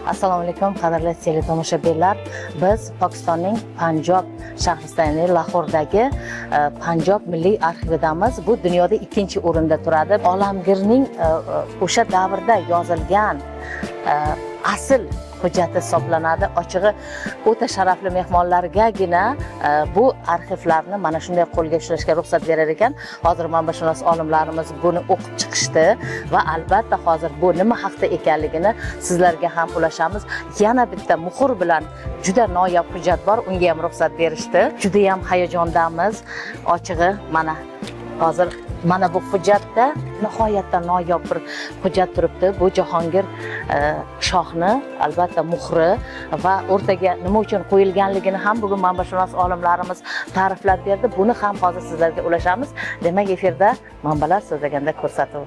Assalomu alaykum, qadrli teletomoshabinlar. Biz Pokistonning Panjob shahrisida, ya'ni Lahordagi Panjob Milliy arxividamiz. Bu dunyoda ikkinchi o'rinda turadi. Olamgirning o'sha davrda yozilgan asl hujjati hisoblanadi. Ochig'i, o'ta sharafli mehmonlargagina bu arxivlarni mana shunday qo'lga ushlashga ruxsat berar ekan. Hozir manbashunos olimlarimiz buni o'qib chiqishdi va albatta hozir bu nima haqda ekanligini sizlarga ham ulashamiz. Yana bitta muhr bilan juda noyob hujjat bor, unga ham ruxsat berishdi. Juda ham hayajondamiz. Ochig'i, mana hozir mana bu hujjatda nihoyatda noyob bir hujjat turibdi. Bu Jahongir shohni albatta muhri va o'rtaga nima uchun qo'yilganligini ham bugun manbashunos olimlarimiz ta'riflab berdi. Buni ham hozir sizlarga ulashamiz. Demak, efirda Manbalar so'zlaganda ko'rsatuv.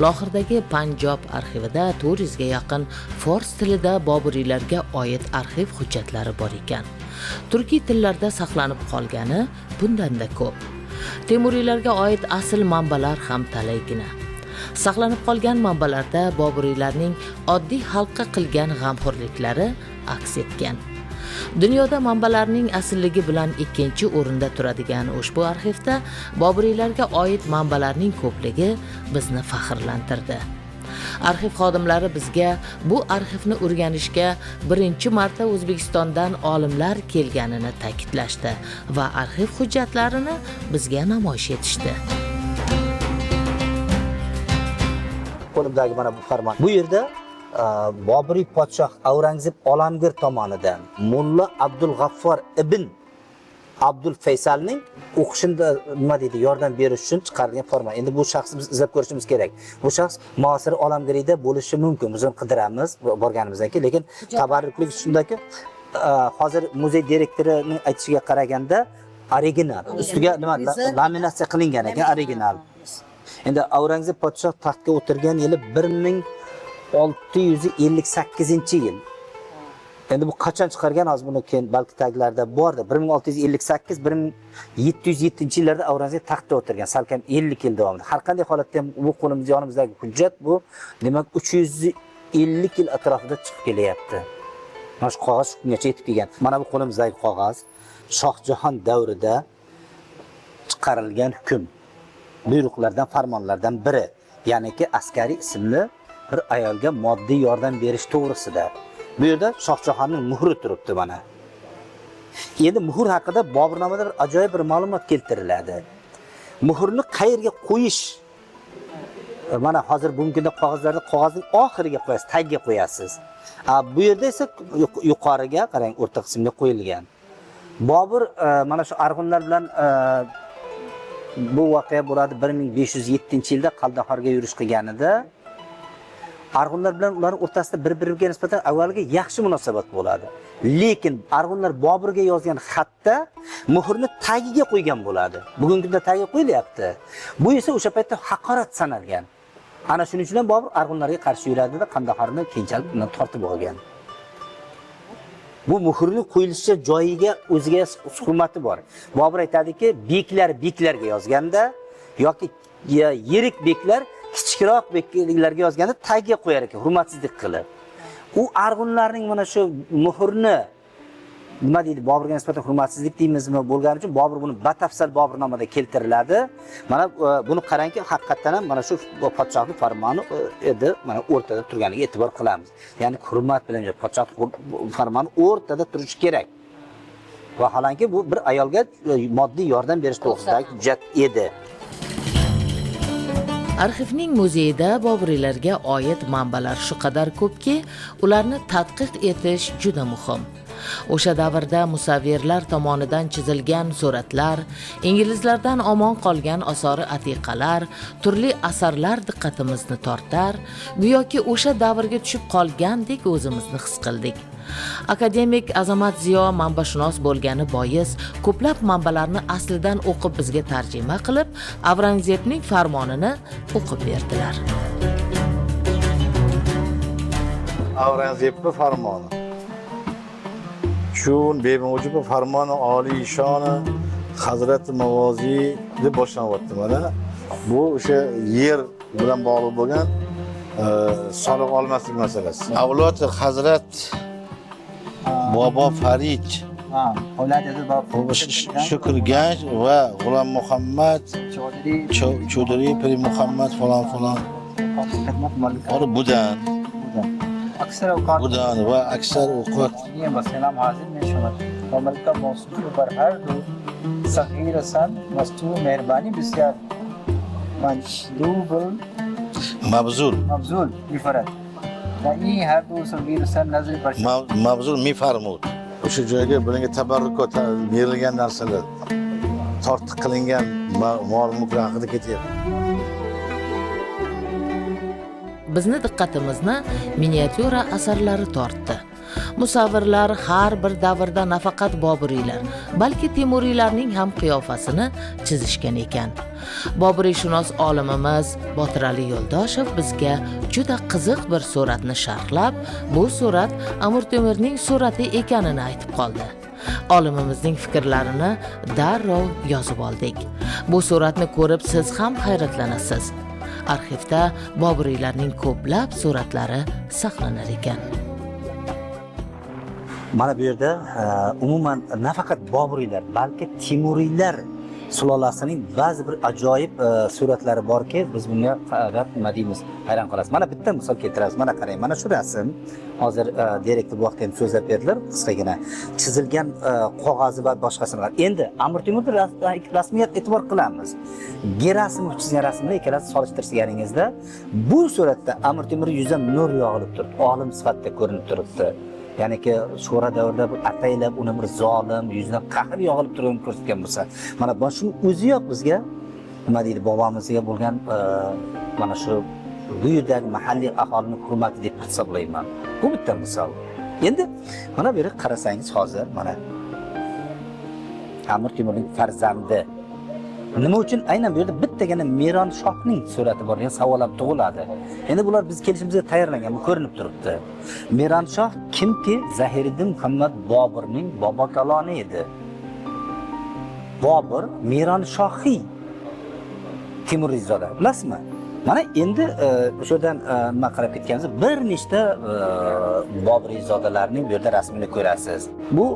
Lohordagi Panjob arxivida 400 ga yaqin fors tilida boburiylarga oid arxiv hujjatlari bor ekan. Turkiy tillarda saqlanib qolgani bundanda ko'p. Temuriylarga oid asl manbalar ham talaygina. Saqlanib qolgan manbalarda boburiylarning oddiy xalqqa qilgan g'amxo'rliklari aks etgan. Dunyoda manbalarning aslligi bilan ikkinchi o'rinda turadigan ushbu arxivda boburiylarga oid manbalarning ko'pligi bizni faxrlantirdi. Arxiv xodimlari bizga bu arxivni o'rganishga birinchi marta O'zbekistondan olimlar kelganini ta'kidlashdi va arxiv hujjatlarini bizga namoyish etishdi. Qo'limdagi mana bu farmon. Bu yerda Boburiy podshoh Aurangzeb Olamgir tomonidan Mulla Abdul G'affor ibn Abdul Faysalning o'qishida, nima deydi, yordam berish uchun chiqarilgan farmon. Endi bu shaxsni biz izlab ko'rishimiz kerak. Bu shaxs muosir Olamgiriyda bo'lishi mumkin. Biz uni qidiramiz borganimizdan keyin, lekin tabarruklik shundaki, hozir muzey direktorining aytishiga qaraganda original. Ustiga nima laminatsiya qilingan ekan, original. Endi Aurangzeb podshoh taxtga o'tirgan yili 1658-yil. Endi bu qachon chiqargan, hozir buni keyin balki taglarda bordir. 1658 1707 yillarda Aurangzeb taxtda o'tirgan, salkam 50 yil davomida. Har qanday holatda ham bu qo'limiz yonimizdagi hujjat, bu demak 350 yil atrofida chiqib kelyapti. Mana shu qog'oz shu kungacha yetib kelgan. Mana bu qo'limizdagi qog'oz Shohjahon davrida chiqarilgan hukm, buyruqlardan, farmonlardan biri, ya'niki askariy ismli bir ayolga moddiy yordam berish to'g'risida. Bu yerda Shohjahonning muhri turibdi mana. Endi muhr haqida Boburnomada bir ajoyib bir ma'lumot keltiriladi. Muhrni qayerga qo'yish? Mana hozir bugungi kunda qog'ozlarda qog'ozning oxiriga qo'yasiz, tagiga qo'yasiz. Bu yerda esa yuqoriga qarang, o'rta qismga qo'yilgan. Bobur mana shu arg'unlar bilan bu voqea bo'ladi 1507-yilda Qandahorga yurish qilganida arg'unlar bilan ularning o'rtasida bir-biriga nisbatan avvalgi yaxshi munosabat bo'ladi. Lekin arg'unlar Boburga yozgan xatda muhrni tagiga qo'ygan bo'ladi. Bugungi kunda tagiga qo'yilyapti. Bu esa o'sha paytda haqorat sanalgan. Ana shuning uchun ham Bobur arg'unlarga qarshi yuradida Qandaharni keyinchalik undan tortib olgan. Bu muhrni qo'yilishi joyiga o'ziga hurmati bor. Bobur aytadiki, beklar beklarga yozganda yoki yirik beklar kichikroq beklarga yozganda tagiga qo'yar ekan, hurmatsizlik qilib. U arg'unlarning mana shu muhrni, nima deydi, Boburga nisbatan hurmatsizlik deymizmi bo'lgani uchun Bobur buni batafsil Boburnomada keltiriladi. Mana buni qarangki, haqiqatdan ham mana shu podshohning farmoni edi, mana o'rtada turganiga e'tibor qilamiz. Ya'ni hurmat bilan podshoh farmoni o'rtada turishi kerak. Vaholanki bu bir ayolga moddiy yordam berish to'g'risidagi hujjat edi. Arxivning muzeyida boburiylarga oid manbalar shu qadar ko'pki, ularni tadqiq etish juda muhim. O'sha davrda musavvirlar tomonidan chizilgan suratlar, inglizlardan omon qolgan osori atiqalar, turli asarlar diqqatimizni tortar, go'yoki o'sha davrga tushib qolgandek o'zimizni his qildik. Akademik Azamat Ziyo manbashunos bo'lgani bois ko'plab manbalarni aslidan o'qib bizga tarjima qilib, Avrangzebning farmonini o'qib berdilar. Aurangzebning farmoni. Chun bemujib farmoni oliy shoni Hazrati Mavoziy deb boshlanyapti mana. Bu o'sha yer bilan bog'liq bo'lgan Soliq olmaslik masalasi. Avlod Hazrat Bobo Farid Shukrganj va G'ulom Muhammad Cho'diri Pir Muhammad falon falon budan budan va aksar o'qat و ملکہ موصوف بر هر دو صغیر سن مستور مهربانی بسیار مندوب mabzul مبذول میفرد و این هر دو صغیر سن نظر بر mabzul mifarmud. O'sha joyga bularga tabarrukot berilgan narsalar, tortiq qilingan mol mulklar haqida ketyapti. Bizni diqqatimizni miniatyura asarlari tortdi. Musavvirlar har bir davrda nafaqat Boburiylar, balki Temuriylarning ham qiyofasini chizishgan ekan. Boburiyşunos olimimiz Botirali Yo'ldoshev bizga juda qiziq bir suratni sharhlab, bu surat Amir Temurning surati ekanini aytib qoldi. Olimimizning fikrlarini darrov yozib oldik. Bu suratni ko'rib siz ham hayratlanasiz. Arxivda Boburiylarning ko'plab suratlari saqlanar ekan. Mana bu yerda umuman nafaqat Boburiylar, balki Temuriylar sulolasining ba'zi bir ajoyib suratlari borki, biz bunga faqat nima deymiz, hayron qolasiz. Mana bitta misol keltiramiz. Mana qarang, mana shu rasm hozir direktor bu vaqtda ham so'zlab berdilar, qisqagina chizilgan qog'ozi va boshqasini. Endi Amir Temurni rasmiga e'tibor qilamiz. Gerasimov chizgan rasmni ikkalasi solishtirganingizda bu suratda Amir Temur yuzidan nur yog'ilib turibdi, olim sifatida ko'rinib turibdi. Ya'niki sho'ra davrida bu ataylab uni bir zolim, yuzidan qahr yog'ilib turganini ko'rsatgan bo'lsa, mana bu shuni o'ziyoq bizga nima deydi, bobomizga bo'lgan mana shu bu yerdagi mahalliy aholining hurmati deb hisoblayman. Bu bitta misol. Endi mana bu yerga qarasangiz hozir mana Amir Temurning farzandi. Nima uchun aynan bu yerda bittagina Miron shohning surati bor degan savol ham tug'iladi. Endi bular biz kelishimizga tayyorlangan, bu ko'rinib turibdi. Miron shoh kimki? Zahiriddin Muhammad Boburning bobokaloni edi. Bobur Miron shohiy Temuriyzoda, bilasizmi? Mana endi o'sha yerdan nima qarab ketganimizda bir nechta Boburiyzodalarning bu yerda rasmini ko'rasiz. Bu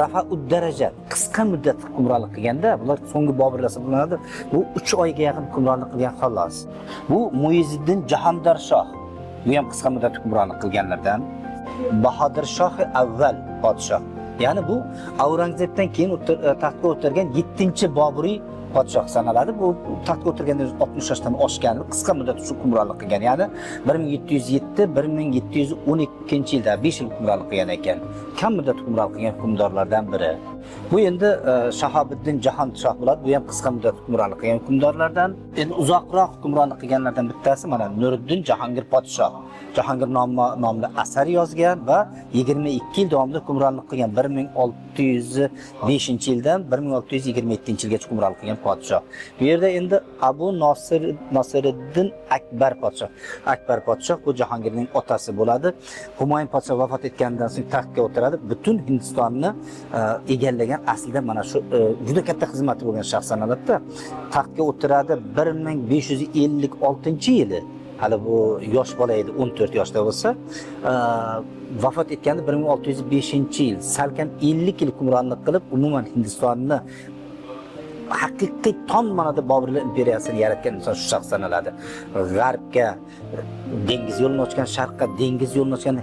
Rafaud darajat qisqa muddat hukmronlik qilganda, bular so'nggi Boburlar hisoblanadi. Bu 3 oyga yaqin hukmronlik qilgan xolos. Bu Muiziddin Jahondor shoh. Bu ham qisqa muddat hukmronlik qilganlardan. Bahodir shoh avval podshoh. Ya'ni bu Aurangzebdan keyin taxtga o'tirgan 7-Boburiy podshoh sanaladi. Bu taxtga o'tirganda 60 yoshdan oshgan, qisqa muddat hukmronlik qilgan. Ya'ni 1707-1712 yilda 5 yil hukmronlik qilgan ekan. Kam muddat hukmronlik qilgan hukmdorlardan biri. Bu endi Shahobiddin Jahonshoh bo'ladi. Bu ham qisqa muddat hukmronlik qilgan hukmdorlardan. Endi uzoqroq hukmronlik qilganlardan bittasi mana Nuriddin Jahongir podshoh. Jahongir nomli asar yozgan va 22 yil davomida hukmronlik qilgan. 1605-yildan 1627-yilgacha hukmronlik qilgan podshoh. Bu yerda endi Abu Nosir Nosiriddin Akbar podshoh. Akbar podshoh bu Jahongirning otasi bo'ladi. Humoyun podshoh vafot etganidan so'ng taxtga o'tiradi. Butun Hindistonni egallagan, aslida mana shu juda katta xizmati bo'lgan shaxs sanaladi. Taxtga o'tiradi 1556-yili. Hali bu yosh bola edi, 14 yoshda bo'lsa, vafot etganda 1605-yil, salkam 50 yil hukmronlik qilib, umuman Hindistonni haqiqiy tom ma'noda Boburlar imperiyasini yaratgan inson shu shaxs sanaladi. G'arbga dengiz yo'lini ochgan, sharqqa dengiz yo'lini ochgan,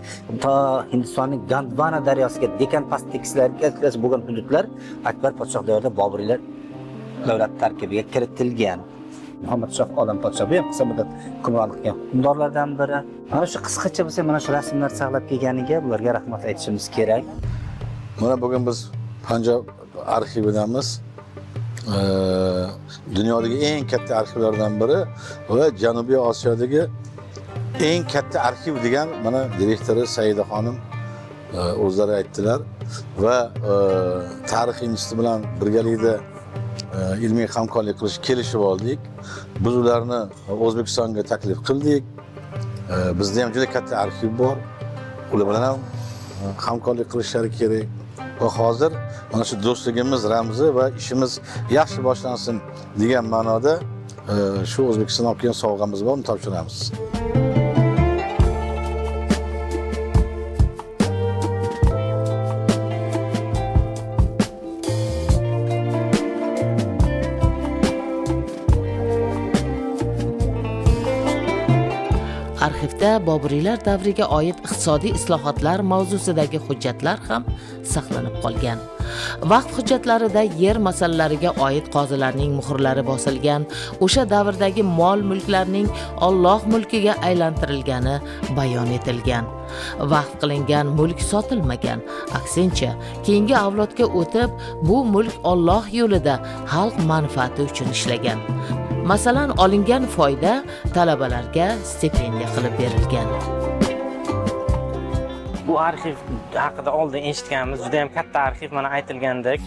to Hindistonning Gondwana daryosiga, Dekan pastliklarga bo'lgan hududlar Akbar podshoh davrida Boburlar davlat tarkibiga kiritilgan. Muhammad Shoh Olam podshoh bu ham qisqa muddat hukmronlik qilgan hukmdorlardan biri. Mana shu qisqacha bo'lsa, mana shu rasmlar saqlab kelganiga bularga rahmat aytishimiz kerak. Mana bugun biz Panjob arxividamiz. Dunyodagi eng katta arxivlardan biri va Janubiy Osiyodagi eng katta arxiv degan mana direktori Saida xonim o'zlari aytdilar va tarix instituti bilan birgalikda ilmiy hamkorlik qilish kelishib oldik. Biz ularni O'zbekistonga taklif qildik. Bizda ham juda katta arxiv bor. Ular bilan ham hamkorlik qilishlari kerak. Va hozir mana shu do'stligimiz ramzi va ishimiz yaxshi boshlansin degan ma'noda shu O'zbekistondan olib kelgan sovg'amiz bor, uni topshiramiz. Arxivda Boburiylar davriga oid iqtisodiy islohotlar mavzusidagi hujjatlar ham saqlanib qolgan. Vaqf hujjatlarida yer masalalariga oid qozilarning muhrlari bosilgan, o'sha davrdagi mol mulklarning Alloh mulkiga aylantirilgani bayon etilgan. Vaqf qilingan mulk sotilmagan, aksincha, keyingi avlodga o'tib, bu mulk Alloh yo'lida xalq manfaati uchun ishlagan. Masalan, olingan foyda talabalarga stipendiya qilib berilgan. Bu arxiv haqida oldin eshitganmiz, juda ham katta arxiv. Mana aytilgandek,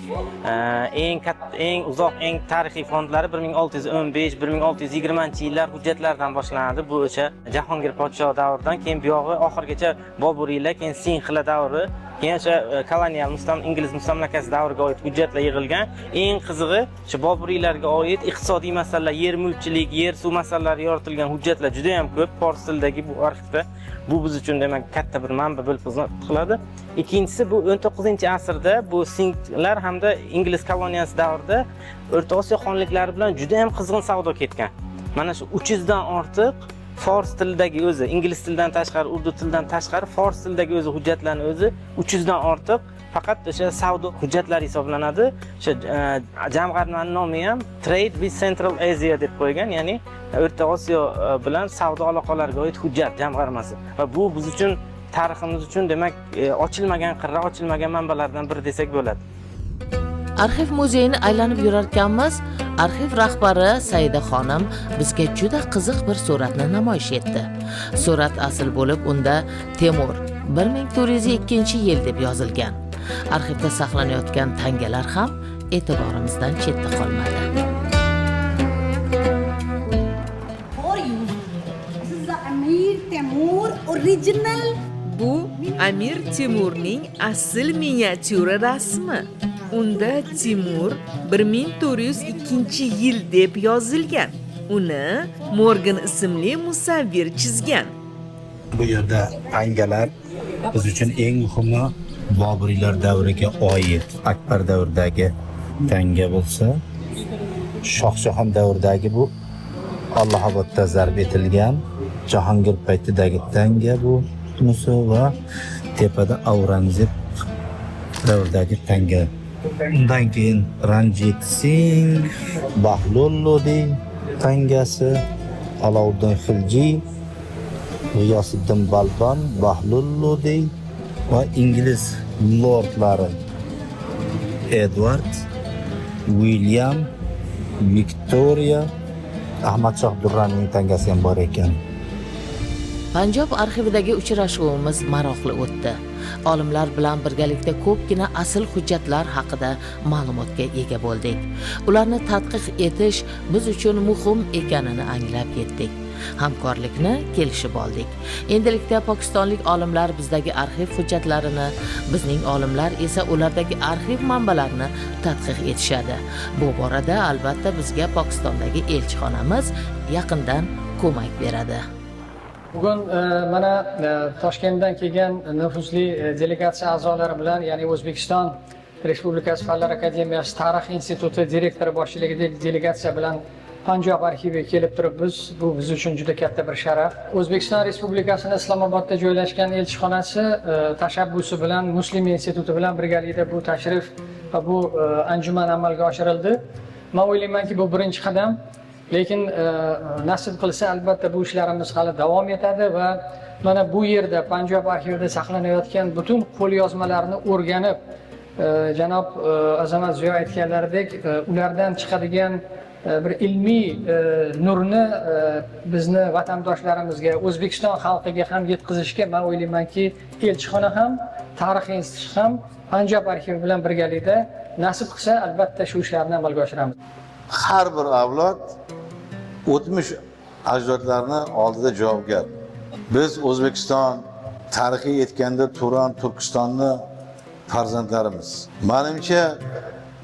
eng katta, eng uzoq, eng tarixiy fondlari 1615, 1620 yillar hujjatlaridan boshlanadi. Bu o'sha Jahongir podsho davridan keyin buyog'i oxirigacha Boburiylar, keyin Sinxlar davri, keyin o'sha kolonial ingliz mustamlakasi davriga oid hujjatlar yig'ilgan. Eng qizig'i, shu Boburiylarga oid iqtisodiy masalalar, yer mulkchilik, yer suv masalalari yoritilgan hujjatlar juda ham ko'p fors tilidagi bu arxivda. Bu biz uchun, demak, katta bir manba bo'lib xizmat qiladi. Ikkinchisi, bu 19-asrda bu Singlar hamda ingliz koloniyasi davrida O'rta Osiyo xonliklari bilan juda ham qizg'in savdo ketgan. Mana shu 300 dan ortiq fors tilidagi o'zi, ingliz tilidan tashqari, urdu tilidan tashqari, fors tilidagi o'zi hujjatlarni o'zi 300 dan ortiq faqat o'sha savdo hujjatlari hisoblanadi. O'sha jamg'armani nomi ham Trade with Central Asia deb qo'ygan, ya'ni O'rta Osiyo bilan savdo aloqalariga oid hujjat jamg'armasi. Va bu biz uchun, tariximiz uchun, demak, ochilmagan qirra, ochilmagan manbalardan biri desak bo'ladi. Arxiv muzeyini aylanib yurarkanmiz, arxiv rahbari Saida xonim bizga juda qiziq bir suratni namoyish etdi. Surat asl bo'lib, unda Temur 1402 yil deb yozilgan. Arxivda saqlanayotgan tangalar ham e'tiborimizdan chetda qolmadi. For you. This is the Amir Temur original. Bu Amir Temurning asl miniatyura rasmi. Unda Timur 1402 yil deb yozilgan. Uni Morgan ismli musavvir chizgan. Bu yerda tangalar, biz uchun eng muhimi Boburiylar davriga oid, Akbar davridagi tanga bo'lsa, Shohjahon davridagi, bu Allohobodda zarb etilgan, Jahongir paytidagi tanga bu bunisi va tepada Aurangzeb davridagi tanga. Undan keyin Ranjit Singh, Bahlul Lodi tangasi, Alovuddin Xiljiy, G'iyosiddin Balban, Bahlul Lodi va ingliz lordlari Edward, William, Viktoriya, Ahmad Shoh Durranining tangasi ham bor ekan. Panjob arxividagi uchrashuvimiz maroqli o'tdi. Olimlar bilan birgalikda ko'pgina asl hujjatlar haqida ma'lumotga ega bo'ldik. Ularni tadqiq etish biz uchun muhim ekanini anglab yetdik. Hamkorlikni kelishib oldik. Endilikda pokistonlik olimlar bizdagi arxiv hujjatlarini, bizning olimlar esa ulardagi arxiv manbalarini tadqiq etishadi. Bu borada albatta bizga Pokistondagi elchixonamiz yaqindan ko'mak beradi. Bugun mana Toshkentdan kelgan nufuzli delegatsiya a'zolari bilan, ya'ni O'zbekiston Respublikasi Fanlar akademiyasi Tarix instituti direktori boshchiligidagi delegatsiya bilan Panjob arxiviga kelib turibmiz. Bu biz uchun juda katta bir sharaf. O'zbekiston Respublikasini Islomobodda joylashgan elchixonasi tashabbusi bilan Muslim instituti bilan birgalikda bu tashrif va bu anjuman amalga oshirildi. Man o'ylaymanki, bu birinchi qadam. Lekin nasib qilsa, albatta bu ishlarimiz hali davom etadi va mana bu yerda, Panjob arxivida saqlanayotgan butun qo'lyozmalarni o'rganib, janob Azamat Ziyo aytganlaridek, ulardan chiqadigan bir ilmiy nurni bizni vatandoshlarimizga, O'zbekiston xalqiga ham yetkazishga, man o'ylaymanki, elchixona ham, tarix instituti ham Panjob arxivi bilan birgalikda, nasib qilsa, albatta shu ishlarni amalga oshiramiz. Har bir avlod o'tmish ajdodlarni oldida javobgar. Biz O'zbekiston, tarixiy aytganda Turon, Turkistonni farzandlarimiz. Manimcha,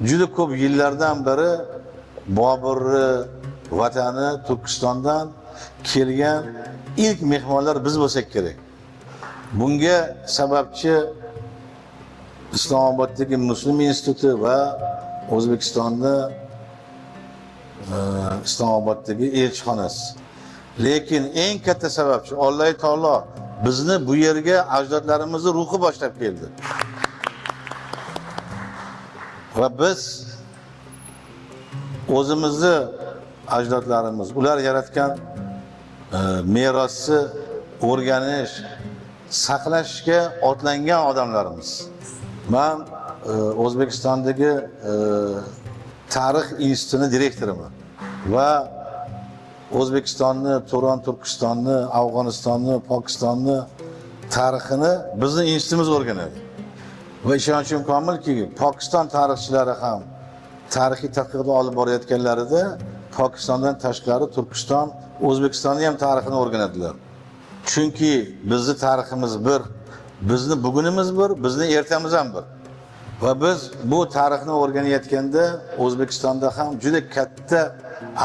juda ko'p yillardan beri Boburni vatani Turkistondan kelgan ilk mehmonlar biz bo'lsak kerak. Bunga sababchi Islomoboddagi Muslim instituti va O'zbekistonni Islomoboddagi elchixonasi. Lekin eng katta sababchi Alloh taolo bizni bu yerga ajdodlarimizni ruhi boshlab keldi. Va biz o'zimizni ajdodlarimiz, ular yaratgan merosni o'rganish, saqlashga otlangan odamlarimiz. Man O'zbekistondagi tarix institutini direktoriman va O'zbekistonni, Turon Turkistonni, Afg'onistonni, Pokistonni tarixini bizni institutimiz o'rganadi. Va ishonchim komilki, Pokiston tarixchilari ham tarixiy tadqiqot olib borayotganlarida Pokistondan tashqari Turkiston, O'zbekistonni ham tarixini o'rganadilar. Chunki bizni tariximiz bir, bizni bugunimiz bir, bizni ertamiz ham bir. Va biz bu tarixni o'rganayotganda O'zbekistonda ham juda katta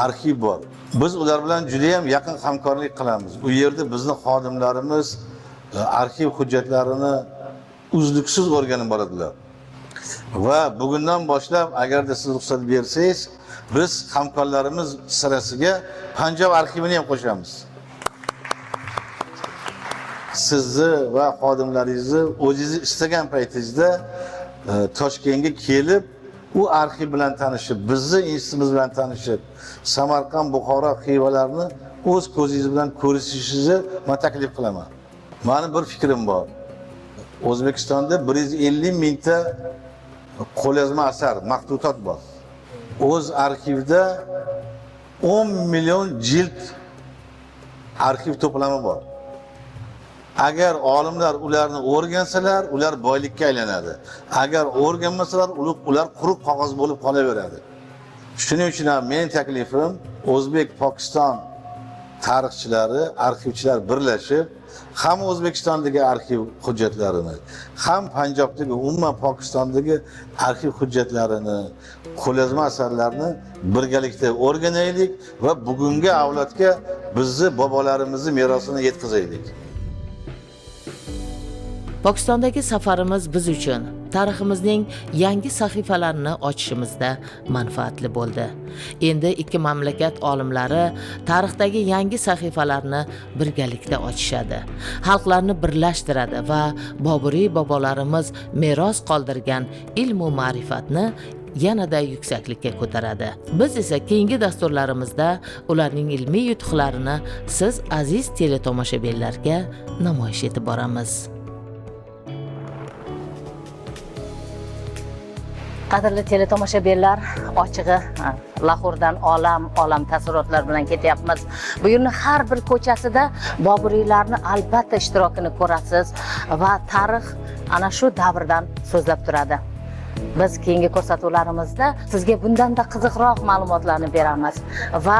arxiv bor. Biz ular bilan juda ham yaqin hamkorlik qilamiz. U yerda bizni xodimlarimiz arxiv hujjatlarini uzluksiz o'rganib boradilar. Va bugundan boshlab agarda siz ruxsat bersangiz, biz hamkorlarimiz sirasiga Panjob arxivini ham qo'shamiz. Sizni va xodimlaringizni o'zingizni istagan paytingizda Toshkentga kelib, u arxiv bilan tanishib, bizni institutimiz bilan tanishib, Samarqand, Buxoro, Xivalarni o'z ko'zingiz bilan ko'rishingizni men taklif qilaman. Mani bir fikrim bor. O'zbekistonda 150 mingta qo'lyozma asar, maktutot bor. O'z arxivda 10 million jild arxiv to'plami bor. Agar olimlar ularni o'rgansalar, ular boylikka aylanadi. Agar o'rganmasalar, ular quruq qog'oz bo'lib qolaveradi. Shuning uchun ham mening taklifim O'zbek Pokiston tarixchilari, arxivchilar birlashib, ham O'zbekistondagi arxiv hujjatlarini, ham Panjobdagi, umuman Pokistondagi arxiv hujjatlarini, qo'lyozma asarlarni birgalikda o'rganaylik va bugungi avlodga bizni bobolarimizni merosini yetkazaylik. Pokistondagi safarimiz biz uchun tariximizning yangi sahifalarini ochishimizda manfaatli bo'ldi. Endi ikki mamlakat olimlari tarixdagi yangi sahifalarni birgalikda ochishadi. Xalqlarni birlashtiradi va Boburiy bobolarimiz meros qoldirgan ilm va ma'rifatni yanada yuksaklikka ko'taradi. Biz esa keyingi dasturlarimizda ularning ilmiy yutuqlarini siz aziz teletomoshabinlarga namoyish etib boramiz. Qadrli teletomoshabinlar, ochig'i Lahordan olam taassurotlar bilan ketyapmiz. Bu yerning har bir ko'chasida Boburiylarni albatta ishtirokini ko'rasiz va tarix ana shu davrdan so'zlab turadi. Biz keyingi ko'rsatuvlarimizda sizga bundan-da qiziqroq ma'lumotlarni beramiz va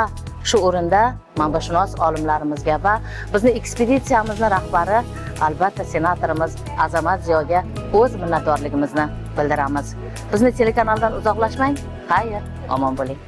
shu o'rinda manbashunos olimlarimizga va bizni ekspeditsiyamizni rahbari albatta senatorimiz Azamat Ziyoga o'z minnatdorligimizni bildiramiz. Bizni telekanaldan uzoqlashmang. Xayr, omon bo'ling.